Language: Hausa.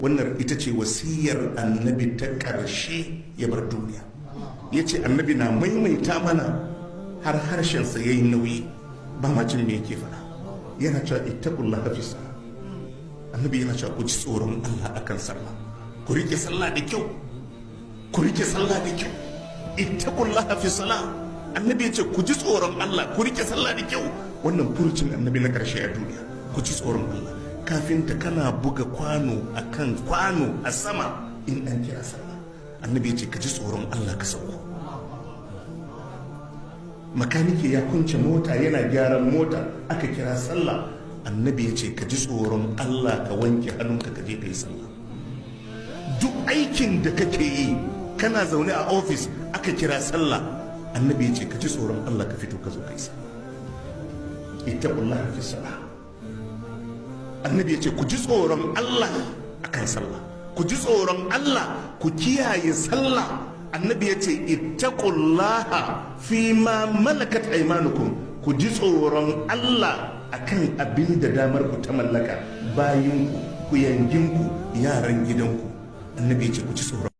Wannan ita ce wasiyar Annabi ta ƙarshe ya bar duniya. Ya ce Annabi na maimaita mana har harshensa ya yi nauyi, ba ma jin me yake faɗa. Yana cewa: "Ittaqullaha fi salah." Annabi yana cewa ku ji tsoron Allah akan sallah, ku rike sallah da kyau, ku rike sallah da kyau. "Ittaqullaha fi salah." Annabi ya ce ku ji tsoron Allah, ku rike sallah da kyau. Wannan furucin Annabi na ƙarshe a duniya, ku ji tsoron Allah. Kafinta, kana buga kwano akan kwano a sama, in an kira sallah, Annabi ya ce ka ji tsoron Allah ka sauko. Makanike ya kunce mota yana gyaran mota, aka kira sallah, Annabi ya ce ka ji tsoron Allah, ka wanke hannunka, ka je ka yi sallah. Duk aikin da kake yi, kana zaune a ofis aka kira sallah, Annabi ya ce ka ji tsoron Allah, ka fito ka zo ka yi sallah. "Ittaqullaha fi salah." Annabi ya ce ku ji tsoron Allah akan sallah, ku ji tsoron Allah, ku kiyaye sallah. Annabi ya ce: "Ittaqullaha fi ma malakat aymanukum." Ku ji tsoron Allah akan abin da damar ku ta mallaka, bayinku, ku yanginku, yaran gidanku. Annabi ya ce ku ji tsoron